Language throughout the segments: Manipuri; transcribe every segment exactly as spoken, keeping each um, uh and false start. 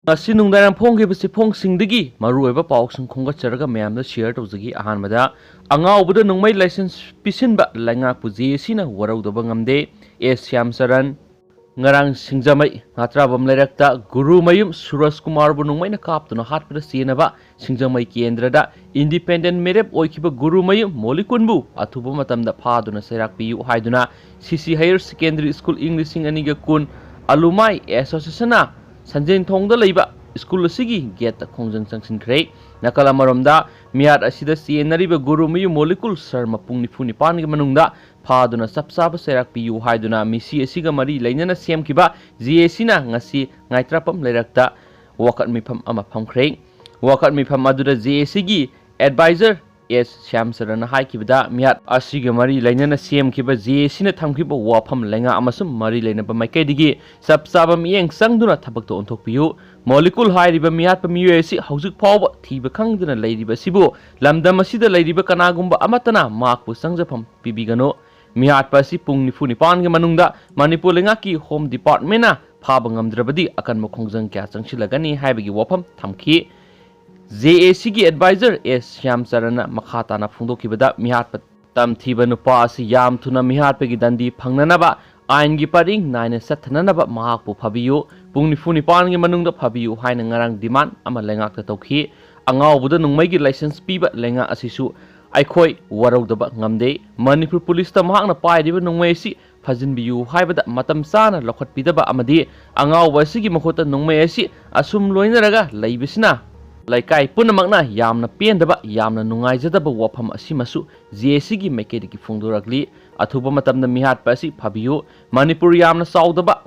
ꯉꯁꯤ ꯅꯨꯡꯗꯥꯡ ꯐꯣꯡꯈꯤꯕ ꯆꯦꯐꯣꯡꯁꯤꯡꯗꯒꯤ ꯃꯔꯨꯑꯣꯏꯕ ꯄꯥꯎꯁꯤꯡ ꯈꯣꯝꯒꯠꯆꯔꯒ ꯃꯌꯥꯝꯗ ꯁꯤꯌꯔ ꯇꯧꯖꯒꯦ꯫ ꯑꯍꯥꯟꯕꯗ, ꯑꯉꯥꯎꯕꯗ ꯅꯣꯡꯃꯩ ꯂꯥꯏꯁꯦꯟꯁ ꯄꯤꯁꯤꯟꯕ ꯂꯩꯉꯥꯛꯄꯨ ꯖꯦ ꯑꯦ ꯁꯤꯅ ꯋꯥꯔꯧꯗꯕ ꯉꯝꯗꯦ, ꯑꯦꯁ ꯁ꯭ꯌꯥꯝꯆꯔꯟ꯫ ꯉꯔꯥꯡ ꯁꯤꯡꯖꯃꯩ ꯉꯥꯇ꯭ꯔꯥꯕꯝ ꯂꯩꯔꯛꯇ ꯒꯨꯔꯨꯃꯌꯨꯝ ꯁꯨꯔꯖ ꯀꯨꯃꯥꯔꯕꯨ ꯅꯣꯡꯃꯩꯅ ꯀꯥꯞꯇꯨꯅ ꯍꯥꯠꯄꯗ ꯆꯦꯟꯅꯕ ꯁꯤꯡꯖꯃꯩ ꯀꯦꯟꯗ꯭ꯔꯗ ꯏꯟꯗꯤꯄꯦꯟꯗꯦꯟ ꯃꯤꯔꯦꯞ ꯑꯣꯏꯈꯤꯕ ꯒꯨꯔꯨꯃꯌꯨꯝ ꯃꯣꯂꯤꯀꯨꯟꯕꯨ ꯑꯊꯨꯕ ꯃꯇꯝꯗ ꯐꯥꯗꯨꯅ ꯆꯩꯔꯥꯛ ꯄꯤꯌꯨ ꯍꯥꯏꯗꯨꯅ ꯁꯤ ꯁꯤ ꯍꯥꯌꯔ ꯁꯦꯀꯦꯟꯗꯔꯤ ꯁ꯭ꯀꯨꯜ ꯏꯪ ꯂꯤꯁꯤꯡ ꯑꯅꯤꯒ ꯀꯨꯟ ꯑꯂꯨꯃꯥꯏ ꯑꯦꯁꯣꯁꯤꯌꯦꯁꯟꯅ ꯁꯟꯖꯦꯟꯊꯣꯡꯗ ꯂꯩꯕ ꯁ꯭ꯀꯨꯜ ꯑꯁꯤꯒꯤ ꯒꯦꯠꯇ ꯈꯣꯡꯖꯪ ꯆꯪꯁꯤꯟꯈ꯭ꯔꯦ꯫ ꯅꯥꯀꯜ ꯑꯃꯔꯣꯝꯗ, ꯃꯤꯍꯥꯠ ꯑꯁꯤꯗ ꯆꯦꯟꯅꯔꯤꯕ ꯒꯨꯔꯨꯃꯌꯨꯝ ꯃꯣꯂꯤꯀꯨꯜ ꯁꯔꯃ ꯄꯨꯡ ꯅꯤꯐꯨ ꯅꯤꯄꯥꯟꯒꯤ ꯃꯅꯨꯡꯗ ꯐꯥꯗꯨꯅ ꯆꯞ ꯆꯥꯕ ꯆꯩꯔꯥꯛ ꯄꯤꯌꯨ ꯍꯥꯏꯗꯨꯅ ꯃꯤꯁꯤ ꯑꯁꯤꯒ ꯃꯔꯤ ꯂꯩꯅꯅ ꯁꯦꯝꯈꯤꯕ ꯖꯦ ꯑꯦ ꯁꯤꯅ ꯉꯁꯤ ꯉꯥꯏꯇ꯭ꯔꯥꯄꯝ ꯂꯩꯔꯛꯇ ꯋꯥꯀꯠ ꯃꯤꯐꯝ ꯑꯃ ꯐꯝꯈ꯭ꯔꯦ꯫ ꯋꯥꯀꯠ ꯃꯤꯐꯝ ꯑꯗꯨꯗ ꯖꯦ ꯑꯦ ꯁꯤꯒꯤ ꯑꯦꯗꯚꯥꯏꯖꯔ ꯑꯦꯁ ꯁ꯭ꯌꯥꯝꯆꯔꯟꯅ ꯍꯥꯏꯈꯤꯕꯗ, ꯃꯤꯍꯥꯠ ꯑꯁꯤꯒ ꯃꯔꯤ ꯂꯩꯅꯅ ꯁꯦꯝꯈꯤꯕ ꯖꯦ ꯑꯦ ꯁꯤꯅ ꯊꯝꯈꯤꯕ ꯋꯥꯐꯝ ꯂꯩꯉꯥꯛ ꯑꯃꯁꯨꯡ ꯃꯔꯤ ꯂꯩꯅꯕ ꯃꯥꯏꯀꯩꯗꯒꯤ ꯆꯞ ꯆꯥꯕ ꯃꯤꯠꯌꯦꯡ ꯆꯪꯗꯨꯅ ꯊꯕꯛꯇ ꯑꯣꯟꯊꯣꯛꯄꯤꯌꯨ꯫ ꯃꯣꯂꯤꯀꯨꯜ ꯍꯥꯏꯔꯤꯕ ꯃꯤꯍꯥꯠꯄ ꯃꯤꯑꯣꯏ ꯑꯁꯤ ꯍꯧꯖꯤꯛ ꯐꯥꯎꯕ ꯊꯤꯕ ꯈꯪꯗꯅ ꯂꯩꯔꯤꯕ ꯑꯁꯤꯕꯨ ꯂꯝꯗꯝ ꯑꯁꯤꯗ ꯂꯩꯔꯤꯕ ꯀꯅꯥꯒꯨꯝꯕ ꯑꯃꯠꯇꯅ ꯃꯍꯥꯛꯄꯨ ꯆꯪꯖꯐꯝ ꯄꯤꯕꯤꯒꯅꯨ꯫ ꯃꯤꯍꯥꯠꯄ ꯑꯁꯤ ꯄꯨꯡ ꯅꯤꯐꯨ ꯅꯤꯄꯥꯟꯒꯤ ꯃꯅꯨꯡꯗ ꯃꯅꯤꯄꯨꯔ ꯂꯩꯉꯥꯛꯀꯤ ꯍꯣꯝ ꯗꯤꯄꯥꯔꯠꯃꯦꯟꯅ ꯐꯥꯕ ꯉꯝꯗ꯭ꯔꯕꯗꯤ ꯑꯀꯟꯕ ꯈꯣꯡꯖꯪ ꯀꯌꯥ ꯆꯪꯁꯤꯜꯂꯒꯅꯤ ꯍꯥꯏꯕꯒꯤ ꯋꯥꯐꯝ ꯊꯝꯈꯤ꯫ ꯖꯦ ꯑꯦ ꯁꯤꯒꯤ ꯑꯦꯗꯚꯥꯏꯖꯔ ꯑꯦꯁ ꯁ꯭ꯌꯥꯝꯆꯔꯟꯅ ꯃꯈꯥ ꯇꯥꯅ ꯐꯣꯡꯗꯣꯛꯈꯤꯕꯗ, ꯃꯤꯍꯥꯠꯄ ꯇꯝꯊꯤꯕ ꯅꯨꯄꯥ ꯑꯁꯤ ꯌꯥꯝ ꯊꯨꯅ ꯃꯤꯍꯥꯠꯄꯒꯤ ꯗꯟꯗꯤ ꯐꯪꯅꯅꯕ, ꯑꯥꯏꯟꯒꯤ ꯄꯔꯤꯡ ꯅꯥꯏꯅ ꯆꯠꯊꯅꯅꯕ ꯃꯍꯥꯛꯄꯨ ꯐꯥꯕꯤꯌꯨ, ꯄꯨꯡ ꯅꯤꯐꯨ ꯅꯤꯄꯥꯟꯒꯤ ꯃꯅꯨꯡꯗ ꯐꯥꯕꯤꯌꯨ ꯍꯥꯏꯅ ꯉꯔꯥꯡ ꯗꯤꯃꯥꯟ ꯑꯃ ꯂꯩꯉꯥꯛꯇ ꯇꯧꯈꯤ꯫ ꯑꯉꯥꯎꯕꯗ ꯅꯣꯡꯃꯩꯒꯤ ꯂꯥꯏꯁꯦꯟꯁ ꯄꯤꯕ ꯂꯩꯉꯥꯛ ꯑꯁꯤꯁꯨ ꯑꯩꯈꯣꯏ ꯋꯥꯔꯧꯗꯕ ꯉꯝꯗꯦ꯫ ꯃꯅꯤꯄꯨꯔ ꯄꯨꯂꯤꯁꯇ ꯃꯍꯥꯛꯅ ꯄꯥꯏꯔꯤꯕ ꯅꯣꯡꯃꯩ ꯑꯁꯤ ꯐꯥꯖꯤꯟꯕꯤꯌꯨ ꯍꯥꯏꯕꯗ ꯃꯇꯝ ꯆꯥꯅ ꯂꯧꯈꯠꯄꯤꯗꯕ ꯑꯃꯗꯤ ꯑꯉꯥꯎꯕ ꯑꯁꯤꯒꯤ ꯃꯈꯨꯠꯇ ꯅꯣꯡꯃꯩ ꯑꯁꯤ ꯑꯁꯨꯝ ꯂꯣꯏꯅꯔꯒ ꯂꯩꯕꯁꯤꯅ ꯂꯩꯀꯥꯏ ꯄꯨꯝꯅꯃꯛꯅ ꯌꯥꯝꯅ ꯄꯦꯟꯗꯕ, ꯌꯥꯝꯅ ꯅꯨꯡꯉꯥꯏꯖꯗꯕ ꯋꯥꯐꯝ ꯑꯁꯤꯃꯁꯨ ꯖꯦ ꯑꯦ ꯁꯤꯒꯤ ꯃꯥꯏꯀꯩꯗꯒꯤ ꯐꯣꯡꯗꯣꯔꯛꯂꯤ꯫ ꯑꯊꯨꯕ ꯃꯇꯝꯗ ꯃꯤꯍꯥꯠꯄ ꯑꯁꯤ ꯐꯥꯕꯤꯌꯨ꯫ ꯃꯅꯤꯄꯨꯔ ꯌꯥꯝꯅ ꯆꯥꯎꯗꯕ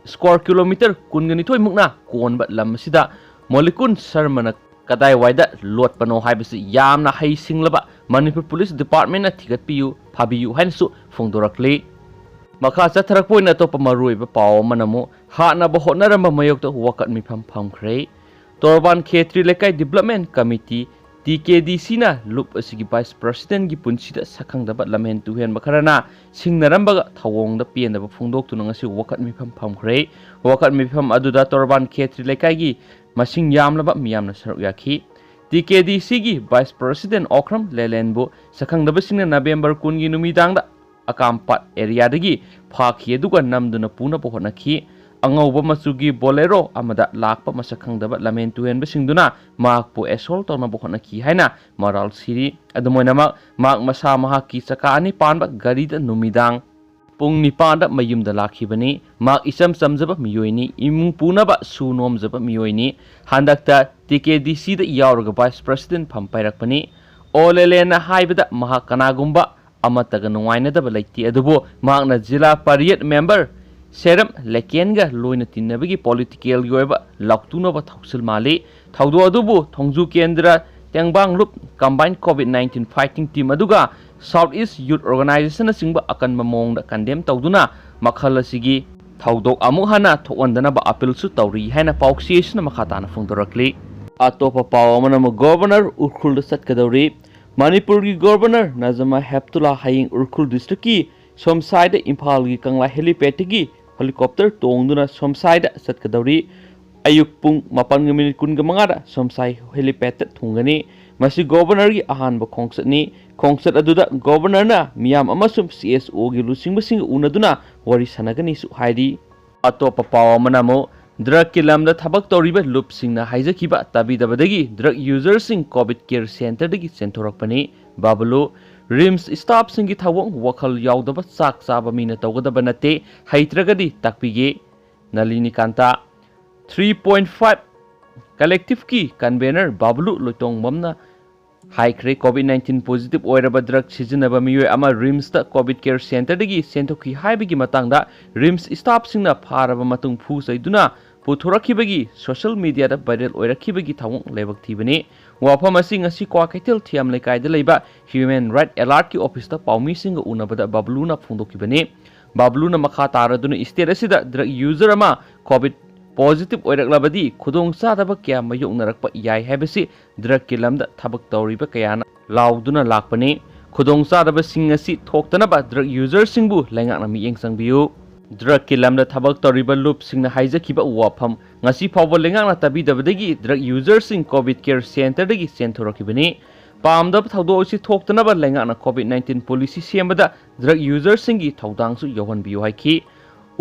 ꯁ꯭ꯀ꯭ꯋꯥꯔ ꯀꯤꯂꯣꯃꯤꯇꯔ ꯀꯨꯟꯒ ꯅꯤꯊꯣꯏ ꯃꯨꯛꯅ ꯀꯣꯟꯕ ꯂꯝ ꯑꯁꯤꯗ ꯃꯣꯂꯤꯀꯨꯟ ꯁꯔꯃꯅ ꯀꯗꯥꯏꯋꯥꯏꯗ ꯂꯣꯠꯄꯅꯣ ꯍꯥꯏꯕꯁꯤ ꯌꯥꯝꯅ ꯍꯩꯁꯤꯡꯂꯕ ꯃꯅꯤꯄꯨꯔ ꯄꯨꯂꯤꯁ ꯗꯤꯄꯥꯔꯠꯃꯦꯟꯅ ꯊꯤꯒꯠꯄꯤꯌꯨ, ꯐꯥꯕꯤꯌꯨ ꯍꯥꯏꯅꯁꯨ ꯐꯣꯡꯗꯣꯔꯛꯂꯤ꯫ ꯃꯈꯥ ꯆꯠꯊꯔꯛꯄ ꯑꯣꯏꯅ ꯑꯇꯣꯞꯄ ꯃꯔꯨꯑꯣꯏꯕ ꯄꯥꯎ ꯑꯃꯅ ꯑꯃꯨꯛ ꯍꯥꯠꯅꯕ ꯍꯣꯠꯅꯔꯝꯕ ꯃꯥꯌꯣꯛꯇ ꯋꯥꯀꯠ ꯃꯤꯐꯝ ꯐꯝꯈ꯭ꯔꯦ꯫ ꯇꯣꯔꯕꯥꯟ ꯈꯦꯇ꯭ꯔꯤ ꯂꯩꯀꯥꯏ ꯗꯤꯕ꯭ꯂꯞꯃꯦꯟ ꯀꯃꯤꯇꯤ, ꯇꯤ ꯀꯦ ꯗꯤ ꯁꯤꯅ ꯂꯨꯞ ꯑꯁꯤꯒꯤ vice presidentꯀꯤ ꯄꯨꯟꯁꯤꯗ ꯁꯛꯈꯪꯗꯕ ꯂꯝꯍꯦꯟ ꯇꯨꯍꯦꯟꯕ ꯈꯔꯅ ꯁꯤꯡꯅꯔꯝꯕꯒ ꯊꯧꯑꯣꯡꯗ ꯄꯦꯟꯗꯕ ꯐꯣꯡꯗꯣꯛꯇꯨꯅ ꯉꯁꯤ ꯋꯥꯀꯠ ꯃꯤꯐꯝ ꯐꯝꯈ꯭ꯔꯦ꯫ ꯋꯥꯀꯠ ꯃꯤꯐꯝ ꯑꯗꯨꯗ ꯇꯣꯔꯕꯥꯟ ꯈꯦꯇ꯭ꯔꯤ ꯂꯩꯀꯥꯏꯒꯤ ꯃꯁꯤꯡ ꯌꯥꯝꯂꯕ ꯃꯤꯌꯥꯝꯅ ꯁꯔꯨꯛ ꯌꯥꯈꯤ꯫ ꯇꯤ ꯀꯦ ꯗꯤ ꯁꯤꯒꯤ vice president ꯑꯣꯀ꯭ꯔꯝ ꯂꯦꯂꯦꯟꯕꯨ ꯁꯛꯈꯪꯗꯕꯁꯤꯡꯅ ꯅꯕꯦꯝꯕꯔ ꯀꯨꯟꯒꯤ ꯅꯨꯃꯤꯗꯥꯡꯗ ꯑꯀꯥꯝꯄꯥꯠ ꯑꯦꯔꯤꯌꯥꯗꯒꯤ ꯐꯥꯈꯤ, ꯑꯗꯨꯒ ꯅꯝꯗꯨꯅ ꯄꯨꯅꯕ ꯍꯣꯠꯅꯈꯤ꯫ ꯑꯉꯧꯕ ꯃꯆꯨꯒꯤ ꯕꯣꯂꯦꯔꯣ ꯑꯃꯗ ꯂꯥꯛꯄ ꯃꯁꯛ ꯈꯪꯗꯕ ꯂꯝꯍꯦꯟ ꯇꯨꯍꯦꯟꯕꯁꯤꯡꯗꯨꯅ ꯃꯍꯥꯛꯄꯨ ꯑꯦꯁꯣꯜ ꯇꯧꯅꯕ ꯍꯣꯠꯅꯈꯤ ꯍꯥꯏꯅ ꯃꯔꯥꯜ ꯁꯤꯔꯤ꯫ ꯑꯗꯨꯝ ꯑꯣꯏꯅꯃꯛ, ꯃꯍꯥꯛ ꯃꯁꯥ ꯃꯍꯥꯛꯀꯤ ꯆꯀꯥ ꯑꯅꯤ ꯄꯥꯟꯕ ꯒꯥꯔꯤꯗ ꯅꯨꯃꯤꯗꯥꯡ ꯄꯨꯡ ꯅꯤꯄꯥꯟꯗ ꯃꯌꯨꯝꯗ ꯂꯥꯛꯈꯤꯕꯅꯤ꯫ ꯃꯍꯥꯛ ꯏꯆꯝ ꯆꯝꯖꯕ ꯃꯤꯑꯣꯏꯅꯤ꯫ ꯏꯃꯨꯡ ꯄꯨꯅꯕ ꯁꯨ ꯅꯣꯝꯖꯕ ꯃꯤꯑꯣꯏꯅꯤ꯫ ꯍꯟꯗꯛꯇ ꯇꯤ ꯀꯦ ꯗꯤ ꯁꯤꯗ ꯌꯥꯎꯔꯒ vice president ꯐꯝ ꯄꯥꯏꯔꯛꯄꯅꯤ꯫ ꯑꯣ ꯂꯦꯂꯦꯟꯅ ꯍꯥꯏꯕꯗ, ꯃꯍꯥꯛ ꯀꯅꯥꯒꯨꯝꯕ ꯑꯃꯠꯇꯒ ꯅꯨꯡꯉꯥꯏꯅꯗꯕ ꯂꯩꯇꯦ, ꯑꯗꯨꯕꯨ ꯃꯍꯥꯛꯅ ꯖꯤꯂꯥ ꯄꯔꯤꯌꯠ member ꯁꯦꯔꯝ ꯂꯦꯀꯦꯟꯒ ꯂꯣꯏꯅ ꯇꯤꯟꯅꯕꯒꯤ political ꯒꯤ ꯑꯣꯏꯕ ꯂꯥꯎꯇꯨꯅꯕ ꯊꯧꯁꯤꯜ ꯃꯥꯜꯂꯤ꯫ ꯊꯧꯗꯣꯛ ꯑꯗꯨꯕꯨ ꯊꯣꯡꯖꯨ ꯀꯦꯟꯗ꯭ꯔ ꯇꯦꯡꯕꯥꯡꯂꯨꯞ combined COVID nineteen fighting team ꯑꯗꯨꯒ South East Youth Organization ꯅꯆꯤꯡꯕ ꯑꯀꯟꯕ ꯃꯑꯣꯡꯗ condemn ꯇꯧꯗꯨꯅ ꯃꯈꯜ ꯑꯁꯤꯒꯤ ꯊꯧꯗꯣꯛ ꯑꯃꯨꯛ ꯍꯟꯅ ꯊꯣꯛꯍꯟꯗꯅꯕ appeal ꯁꯨ ꯇꯧꯔꯤ ꯍꯥꯏꯅ ꯄꯥꯎꯆꯦ ꯑꯁꯤꯅ ꯃꯈꯥ ꯇꯥꯅ ꯐꯣꯡꯗꯣꯔꯛꯂꯤ꯫ ꯑꯇꯣꯞꯄ ꯄꯥꯎ ꯑꯃꯅ ꯑꯃꯨꯛ ꯒꯣꯚꯔꯅꯔ ꯎꯈ꯭ꯔꯨꯜꯗ ꯆꯠꯀꯗꯧꯔꯤ꯫ ꯃꯅꯤꯄꯨꯔꯒꯤ ꯒꯣꯚꯔꯅꯔ ꯅꯖꯃꯥ ꯍꯦꯞꯇꯨꯂꯥ ꯍꯌꯦꯡ ꯎꯈ꯭ꯔꯨꯜ district ꯀꯤ ꯁꯣꯝꯁꯥꯏꯗ ꯏꯝꯐꯥꯜꯒꯤ ꯀꯪꯂꯥ helipad ꯇꯒꯤ helicopter ꯇꯣꯡꯗꯨꯅ ꯁꯣꯝꯁꯥꯏꯗ ꯆꯠꯀꯗꯧꯔꯤ꯫ ꯑꯌꯨꯛ ꯄꯨꯡ ꯃꯥꯄꯟꯒ ꯃꯤꯅꯤꯠ ꯀꯨꯟꯒ ꯃꯉꯥꯗ ꯁꯣꯝꯁꯥꯏ helipad ꯇ ꯊꯨꯡꯒꯅꯤ꯫ ꯃꯁꯤ ꯒꯣꯚꯔꯅꯔꯒꯤ ꯑꯍꯥꯟꯕ ꯈꯣꯡꯆꯠꯅꯤ꯫ ꯈꯣꯡꯆꯠ ꯑꯗꯨꯗ ꯒꯣꯚꯔꯅꯔꯅ ꯃꯤꯌꯥꯝ ꯑꯃꯁꯨꯡ ꯁꯤ ꯑꯦꯁ ꯑꯣꯒꯤ ꯂꯨꯆꯤꯡꯕꯁꯤꯡꯒ ꯎꯅꯗꯨꯅ ꯋꯥꯔꯤ ꯁꯥꯟꯅꯒꯅꯤꯁꯨ ꯍꯥꯏꯔꯤ꯫ ꯑꯇꯣꯞꯄ ꯄꯥꯎ ꯑꯃꯅ ꯑꯃꯨꯛ drug ꯀꯤ ꯂꯝꯗ ꯊꯕꯛ ꯇꯧꯔꯤꯕ ꯂꯨꯞꯁꯤꯡꯅ ꯍꯥꯏꯖꯈꯤꯕ ꯇꯥꯕꯤꯗꯕꯗꯒꯤ drug user ꯁꯤꯡ COVID care center ꯗꯒꯤ ꯆꯦꯟꯊꯣꯔꯛꯄꯅꯤ꯫ ꯕꯥꯕꯨꯂꯨ, RIMS staff ꯁꯤꯡꯒꯤ ꯊꯧꯑꯣꯡ ꯋꯥꯈꯜ ꯌꯥꯎꯗꯕ ꯆꯥꯛ ꯆꯥꯕ ꯃꯤꯅ ꯇꯧꯒꯗꯕ ꯅꯠꯇꯦ, ꯍꯩꯇ꯭ꯔꯒꯗꯤ ꯇꯥꯛꯄꯤꯒꯦ꯫ ꯅꯂꯤꯅꯤꯀꯥꯟꯇ, three point five collective ꯀꯤ convener ꯕꯥꯕꯨꯂꯨ ꯂꯣꯏꯇꯣꯡꯕꯝꯅ ꯍꯥꯏꯈ꯭ꯔꯦ꯫ COVID nineteen positive ꯑꯣꯏꯔꯕ drug ꯁꯤꯖꯤꯟꯅꯕ ꯃꯤꯑꯣꯏ ꯑꯃ RIMS ꯇ COVID care center ꯗꯒꯤ ꯆꯦꯟꯊꯣꯛꯈꯤ ꯍꯥꯏꯕꯒꯤ ꯃꯇꯥꯡꯗ RIMS staff ꯁꯤꯡꯅ ꯐꯥꯔꯕ ꯃꯇꯨꯡ ꯐꯨ ꯆꯩꯗꯨꯅ ꯄꯨꯊꯣꯔꯛꯈꯤꯕꯒꯤ social media ꯗ viral ꯑꯣꯏꯔꯛꯈꯤꯕꯒꯤ ꯊꯧꯑꯣꯡ ꯂꯥꯏꯕꯛ ꯊꯤꯕꯅꯤ꯫ ꯋꯥꯐꯝ ꯑꯁꯤ ꯉꯁꯤ ꯀ꯭ꯋꯥꯀꯩꯊꯦꯜ ꯊꯤꯌꯥꯝ ꯂꯩꯀꯥꯏꯗ ꯂꯩꯕ Human Right Alert ꯀꯤ office ꯇ ꯄꯥꯎꯃꯤꯁꯤꯡꯒ ꯎꯅꯕꯗ ꯕꯥꯕꯨꯂꯨꯅ ꯐꯣꯡꯗꯣꯛꯈꯤꯕꯅꯤ꯫ ꯕꯥꯕꯨꯂꯨꯅ ꯃꯈꯥ ꯇꯥꯔꯗꯨꯅ state ꯑꯁꯤꯗ drug user ꯑꯃ COVID positive ꯑꯣꯏꯔꯛꯂꯕꯗꯤ ꯈꯨꯗꯣꯡꯆꯥꯗꯕ ꯀꯌꯥ ꯃꯥꯌꯣꯛꯅꯔꯛꯄ ꯌꯥꯏ ꯍꯥꯏꯕꯁꯤ drugꯀꯤ ꯂꯝꯗ ꯊꯕꯛ ꯇꯧꯔꯤꯕ ꯀꯌꯥꯅ ꯂꯥꯎꯗꯨꯅ ꯂꯥꯛꯄꯅꯤ꯫ ꯈꯨꯗꯣꯡꯆꯥꯗꯕꯁꯤꯡ ꯑꯁꯤ ꯊꯣꯛꯇꯅꯕ drug userꯁꯤꯡꯕꯨ ꯂꯩꯉꯥꯛꯅ ꯃꯤꯠꯌꯦꯡ ꯆꯪꯕꯤꯌꯨ꯫ Drugꯀꯤ ꯂꯝꯗ ꯊꯕꯛ ꯇꯧꯔꯤꯕ ꯂꯨꯞꯁꯤꯡꯅ ꯍꯥꯏꯖꯈꯤꯕ ꯋꯥꯐꯝ ꯉꯁꯤ ꯐꯥꯎꯕ ꯂꯩꯉꯥꯛꯅ ꯇꯥꯕꯤꯗꯕꯗꯒꯤ drug userꯁꯤꯡ COVID care centreꯗꯒꯤ ꯆꯦꯟꯊꯣꯔꯛꯈꯤꯕꯅꯤ꯫ ꯄꯥꯝꯗꯕ ꯊꯧꯗꯣꯛ ꯑꯁꯤ ꯊꯣꯛꯇꯅꯕ ꯂꯩꯉꯥꯛꯅ COVID nineteen policy ꯁꯦꯝꯕꯗ drug userꯁꯤꯡꯒꯤ ꯊꯧꯗꯥꯡꯁꯨ ꯌꯥꯎꯍꯟꯕꯤꯌꯨ ꯍꯥꯏꯈꯤ꯫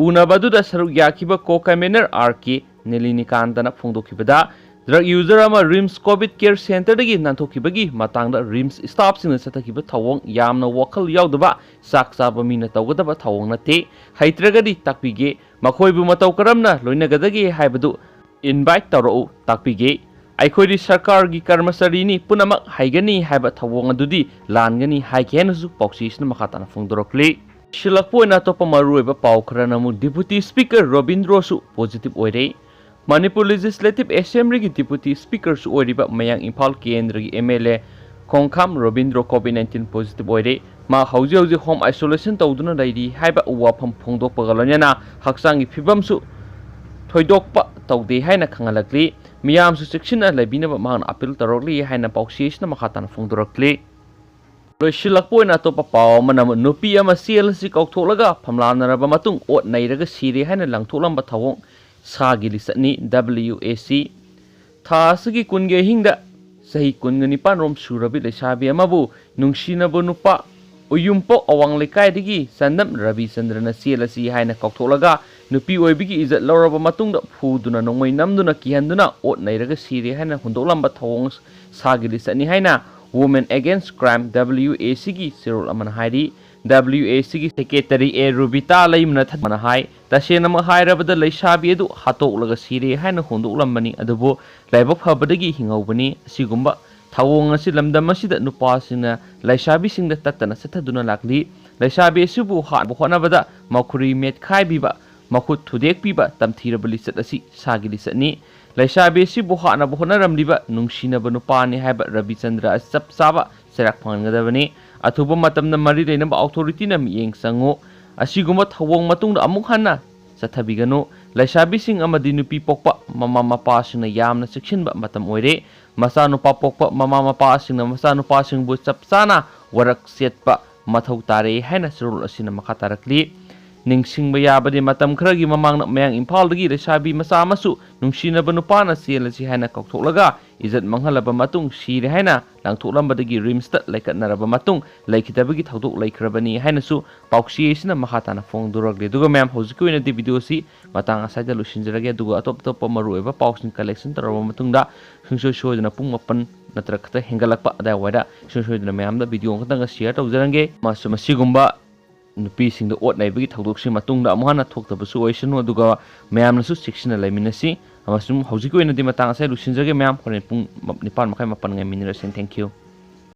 ꯎꯅꯕ ꯑꯗꯨꯗ ꯁꯔꯨꯛ ꯌꯥꯈꯤꯕ co-convener R K ꯅꯦꯂꯤꯅꯤꯀꯥꯟꯇꯅ ꯐꯣꯡꯗꯣꯛꯈꯤꯕꯗ, drug user ꯑꯃ RIMS COVID care centreꯗꯒꯤ ꯅꯥꯟꯊꯣꯛꯈꯤꯕꯒꯤ ꯃꯇꯥꯡꯗ RIMS staffꯁꯤꯡꯅ ꯆꯠꯊꯈꯤꯕ ꯊꯧꯑꯣꯡ ꯌꯥꯝꯅ ꯋꯥꯈꯜ ꯌꯥꯎꯗꯕ, ꯆꯥꯛ ꯆꯥꯕ ꯃꯤꯅ ꯇꯧꯒꯗꯕ ꯊꯧꯑꯣꯡ ꯅꯠꯇꯦ꯫ ꯍꯩꯇ꯭ꯔꯒꯗꯤ ꯇꯥꯛꯄꯤꯒꯦ꯫ ꯃꯈꯣꯏꯕꯨ ꯃꯇꯧ ꯀꯔꯝꯅ ꯂꯣꯏꯅꯒꯗꯒꯦ ꯍꯥꯏꯕꯗꯨ invite ꯇꯧꯔꯛꯎ, ꯇꯥꯛꯄꯤꯒꯦ꯫ ꯑꯩꯈꯣꯏꯗꯤ ꯁꯔꯀꯥꯔꯒꯤ ꯀꯔꯃꯆꯥꯔꯤꯅꯤ, ꯄꯨꯝꯅꯃꯛ ꯍꯩꯒꯅꯤ ꯍꯥꯏꯕ ꯊꯧꯑꯣꯡ ꯑꯗꯨꯗꯤ ꯂꯥꯟꯒꯅꯤ ꯍꯥꯏꯈꯤ ꯍꯥꯏꯅꯁꯨ ꯄꯥꯎꯆꯦꯁꯤꯅ ꯃꯈꯥ ꯇꯥꯅ ꯐꯣꯡꯗꯣꯔꯛꯂꯤ꯫ ꯁꯤꯜꯂꯛꯄ ꯑꯣꯏꯅ ꯑꯇꯣꯞꯄ ꯃꯔꯨꯑꯣꯏꯕ ꯄꯥꯎ ꯈꯔꯅ ꯑꯃꯨꯛ Deputy Speaker ꯔꯣꯕꯤꯟꯗ꯭ꯔꯣꯁꯨ positive ꯑꯣꯏꯔꯦ꯫ ꯃꯅꯤꯄꯨꯔ Legislative Assemblyꯒꯤ Deputy Speakerꯁꯨ ꯑꯣꯏꯔꯤꯕ ꯃꯌꯥꯡ ꯏꯝꯐꯥꯜ ꯀꯦꯟꯗ꯭ꯔꯒꯤ MLA ꯈꯣꯡꯈꯥꯝ Robindro COVID nineteen positive ꯑꯣꯏꯔꯦ꯫ ꯃꯥ ꯍꯧꯖꯤꯛ ꯍꯧꯖꯤꯛ home isolation ꯇꯧꯗꯨꯅ ꯂꯩꯔꯤ ꯍꯥꯏꯕ ꯋꯥꯐꯝ ꯐꯣꯡꯗꯣꯛꯄꯒ ꯂꯣꯏꯅꯅ ꯍꯛꯆꯥꯡꯒꯤ ꯐꯤꯕꯝꯁꯨ ꯊꯣꯏꯗꯣꯛꯄ ꯇꯧꯗꯦ ꯍꯥꯏꯅ ꯈꯪꯍꯜꯂꯛꯂꯤ꯫ ꯃꯤꯌꯥꯝꯁꯨ ꯆꯦꯛꯁꯤꯟꯅ ꯂꯩꯕꯤꯅꯕ ꯃꯍꯥꯛꯅ appeal ꯇꯧꯔꯛꯂꯤ ꯍꯥꯏꯅ ꯄꯥꯎꯆꯦꯁꯤꯅ ꯃꯈꯥ ꯇꯥꯅ ꯐꯣꯡꯗꯣꯔꯛꯂꯤ꯫ ꯂꯣꯏꯁꯤꯜꯂꯛꯄ ꯑꯣꯏꯅ ꯑꯇꯣꯞꯄ ꯄꯥꯎ ꯑꯃꯅ ꯑꯃꯨꯛ ꯅꯨꯄꯤ ꯑꯃ ꯆꯦꯜ ꯑꯁꯤ ꯀꯥꯎꯊꯣꯛꯂꯒ ꯐꯝꯂꯥꯟꯅꯔꯕ ꯃꯇꯨꯡ ꯑꯣꯠ ꯅꯩꯔꯒ ꯁꯤꯔꯦ ꯍꯥꯏꯅ ꯂꯪꯊꯣꯛꯂꯝꯕ ꯊꯧꯑꯣꯡ ꯁꯥꯒꯤ ꯂꯤꯆꯠꯅꯤ꯫ WAC ꯊꯥ ꯑꯁꯤꯒꯤ ꯀꯨꯟꯒꯤ ꯑꯍꯤꯡꯗ ꯆꯍꯤ ꯀꯨꯟꯒ ꯅꯤꯄꯥꯟ ꯔꯣꯝ ꯁꯨꯔꯕꯤ ꯂꯩꯁꯥꯕꯤ ꯑꯃꯕꯨ ꯅꯨꯡꯁꯤꯅꯕ ꯅꯨꯄꯥ ꯎꯌꯨꯝꯄꯣꯛ ꯑꯋꯥꯡ ꯂꯩꯀꯥꯏꯗꯒꯤ ꯆꯟꯗꯝ ꯔꯕꯤꯆꯟꯗ꯭ꯔꯅ ꯆꯦꯜ ꯑꯁꯤ ꯍꯥꯏꯅ ꯀꯥꯎꯊꯣꯛꯂꯒ ꯅꯨꯄꯤ ꯑꯣꯏꯕꯤꯒꯤ ꯏꯖꯠ ꯂꯧꯔꯕ ꯃꯇꯨꯡꯗ ꯐꯨꯗꯨꯅ ꯅꯣꯡꯃꯩ ꯅꯝꯗꯨꯅ ꯀꯤꯍꯟꯗꯨꯅ ꯑꯣꯠ ꯅꯩꯔꯒ ꯁꯤꯔꯦ ꯍꯥꯏꯅ ꯍꯨꯟꯗꯣꯛꯂꯝꯕ ꯊꯧꯑꯣꯡ ꯁꯥꯒꯤ ꯂꯤꯆꯠꯅꯤ ꯍꯥꯏꯅ Women Against Crime WACꯒꯤ ꯆꯦꯔꯣꯜ ꯑꯃꯅ ꯍꯥꯏꯔꯤ꯫ WACꯒꯤ Secretary A ꯔꯨꯕꯤꯇꯥ ꯂꯩꯃꯅ ꯊꯠꯃꯅ ꯍꯥꯏ, ꯇꯁꯦꯡꯅꯃꯛ ꯍꯥꯏꯔꯕꯗ ꯂꯩꯁꯥꯕꯤ ꯑꯗꯨ ꯍꯥꯠꯇꯣꯛꯂꯒ ꯁꯤꯔꯦ ꯍꯥꯏꯅ ꯍꯨꯟꯗꯣꯛꯂꯝꯕꯅꯤ, ꯑꯗꯨꯕꯨ ꯂꯥꯏꯕꯛ ꯐꯕꯗꯒꯤ ꯍꯤꯡꯍꯧꯕꯅꯤ꯫ ꯑꯁꯤꯒꯨꯝꯕ ꯊꯧꯑꯣꯡ ꯑꯁꯤ ꯂꯝꯗꯝ ꯑꯁꯤꯗ ꯅꯨꯄꯥꯁꯤꯡꯅ ꯂꯩꯁꯥꯕꯤꯁꯤꯡꯗ ꯇꯠꯇꯅ ꯆꯠꯊꯗꯨꯅ ꯂꯥꯛꯂꯤ꯫ ꯂꯩꯁꯥꯕꯤ ꯑꯁꯤꯕꯨ ꯍꯥꯠꯅꯕ ꯍꯣꯠꯅꯕꯗ ꯃꯈꯨꯔꯤ ꯃꯦꯠꯈꯥꯏꯕꯤꯕ, ꯃꯈꯨꯠ ꯊꯨꯗꯦꯛꯄꯤꯕ ꯇꯝꯊꯤꯔꯕ ꯂꯤꯆꯠ ꯑꯁꯤ ꯁꯥꯒꯤ ꯂꯤꯆꯠꯅꯤ꯫ ꯂꯩꯁꯥꯕꯤ ꯑꯁꯤꯕꯨ ꯍꯥꯠꯅꯕ ꯍꯣꯠꯅꯔꯝꯂꯤꯕ ꯅꯨꯡꯁꯤꯅꯕ ꯅꯨꯄꯥꯅꯤ ꯍꯥꯏꯕ ꯔꯕꯤꯆꯟꯗ꯭ꯔ ꯑꯁꯤ ꯆꯞ ꯆꯥꯕ ꯆꯩꯔꯥꯛ ꯐꯪꯍꯟꯒꯗꯕꯅꯤ꯫ ꯑꯊꯨꯕ ꯃꯇꯝꯗ ꯃꯔꯤ ꯂꯩꯅꯕ authorityꯅ ꯃꯤꯠꯌꯦꯡ ꯆꯪꯉꯨ꯫ ꯑꯁꯤꯒꯨꯝꯕ ꯊꯧꯑꯣꯡ ꯃꯇꯨꯡꯗ ꯑꯃꯨꯛ ꯍꯟꯅ ꯆꯠꯊꯕꯤꯒꯅꯨ꯫ ꯂꯩꯁꯥꯕꯤꯁꯤꯡ ꯑꯃꯗꯤ ꯅꯨꯄꯤ ꯄꯣꯛꯄ ꯃꯃꯥ ꯃꯄꯥꯁꯤꯡꯅ ꯌꯥꯝꯅ ꯆꯦꯛꯁꯤꯟꯕ ꯃꯇꯝ ꯑꯣꯏꯔꯦ꯫ ꯃꯆꯥꯅꯨꯄꯥ ꯄꯣꯛꯄ ꯃꯃꯥ ꯃꯄꯥꯁꯤꯡꯅ ꯃꯆꯥꯅꯨꯄꯥꯁꯤꯡꯕꯨ ꯆꯞ ꯆꯥꯅ ꯋꯥꯔꯛ ꯆꯦꯠꯄ ꯃꯊꯧ ꯇꯥꯔꯦ ꯍꯥꯏꯅ ꯆꯦꯔꯣꯜ ꯑꯁꯤꯅ ꯃꯈꯥ ꯇꯥꯔꯛꯂꯤ꯫ ꯅꯤꯡꯁꯤꯡꯕ ꯌꯥꯕꯗꯤ, ꯃꯇꯝ ꯈꯔꯒꯤ ꯃꯃꯥꯡꯗ ꯃꯌꯥꯡ ꯏꯝꯐꯥꯜꯗꯒꯤ ꯂꯩꯁꯥꯕꯤ ꯃꯆꯥ ꯑꯃꯁꯨ ꯅꯨꯡꯁꯤꯅꯕ ꯅꯨꯄꯥꯅ ꯆꯦꯜꯂꯁꯤ ꯍꯥꯏꯅ ꯀꯧꯊꯣꯛꯂꯒ ꯏꯖꯠ ꯃꯥꯡꯍꯜꯂꯕ ꯃꯇꯨꯡ ꯁꯤꯔꯦ ꯍꯥꯏꯅ ꯂꯪꯊꯣꯛꯂꯝꯕꯗꯒꯤ ꯔꯤꯝꯁꯇ ꯂꯩꯀꯠꯅꯔꯕ ꯃꯇꯨꯡ ꯂꯩꯈꯤꯗꯕꯒꯤ ꯊꯧꯗꯣꯛ ꯂꯩꯈ꯭ꯔꯕꯅꯤ ꯍꯥꯏꯅꯁꯨ ꯄꯥꯎꯆꯦ ꯑꯁꯤꯅ ꯃꯈꯥ ꯇꯥꯅ ꯐꯣꯡꯗꯣꯔꯛꯂꯤ꯫ ꯑꯗꯨꯒ ꯃꯌꯥꯝ, ꯍꯧꯖꯤꯛꯀꯤ ꯑꯣꯏꯅꯗꯤ ꯚꯤꯗꯤꯑꯣꯁꯤ ꯃꯇꯥꯡ ꯑꯁ꯭ꯋꯥꯏꯗ ꯂꯣꯏꯁꯤꯟꯖꯔꯒꯦ꯫ ꯑꯗꯨꯒ ꯑꯇꯣꯞ ꯑꯇꯣꯞꯄ ꯃꯔꯨꯑꯣꯏꯕ ꯄꯥꯎꯁꯤꯡ ꯀꯂꯦꯛꯁꯟ ꯇꯧꯔꯕ ꯃꯇꯨꯡꯗ ꯁꯨꯡꯁꯣꯏ ꯁꯣꯏꯗꯅ ꯄꯨꯡ ꯃꯥꯄꯟ ꯅꯠꯇ꯭ꯔꯒ ꯈꯤꯇꯪ ꯍꯦꯟꯒꯠꯂꯛꯄ ꯑꯗꯥꯏꯋꯥꯏꯗ ꯁꯨꯡꯁꯣꯏ ꯁꯣꯏꯗꯅ ꯃꯌꯥꯝꯗ ꯚꯤꯗꯤꯑꯣ ꯑꯃꯈꯛꯇꯪꯒ ꯁꯤꯌꯔ ꯇꯧꯖꯔꯝꯒꯦ꯫ ꯃꯁꯨ-, ꯃꯁꯤꯒꯨꯝꯕ ꯅꯨꯄꯤꯁꯤꯡꯗ ꯑꯣꯠ ꯅꯩꯕꯒꯤ ꯊꯧꯗꯣꯛꯁꯤ ꯃꯇꯨꯡꯗ ꯑꯃꯨꯛ ꯍꯟꯅ ꯊꯣꯛꯇꯕꯁꯨ ꯑꯣꯏꯁꯅꯨ, ꯑꯗꯨꯒ ꯃꯌꯥꯝꯅꯁꯨ ꯆꯦꯛꯁꯤꯟꯅ ꯂꯩꯃꯤꯟꯅꯁꯤ꯫ ꯑꯃꯁꯨꯡ ꯍꯧꯖꯤꯛꯀꯤ ꯑꯣꯏꯅꯗꯤ ꯃꯇꯥꯡ ꯑꯁꯤꯗ ꯂꯣꯏꯁꯤꯟꯖꯔꯒꯦ ꯃꯌꯥꯝ꯫ ꯍꯣꯔꯦꯟ ꯄꯨꯡ ꯅꯤꯄꯥꯟ ꯃꯈꯥꯏ, ꯃꯥꯄꯟ ꯉꯥꯏꯃꯤꯟꯅꯔꯁꯤ꯫ Thank you꯫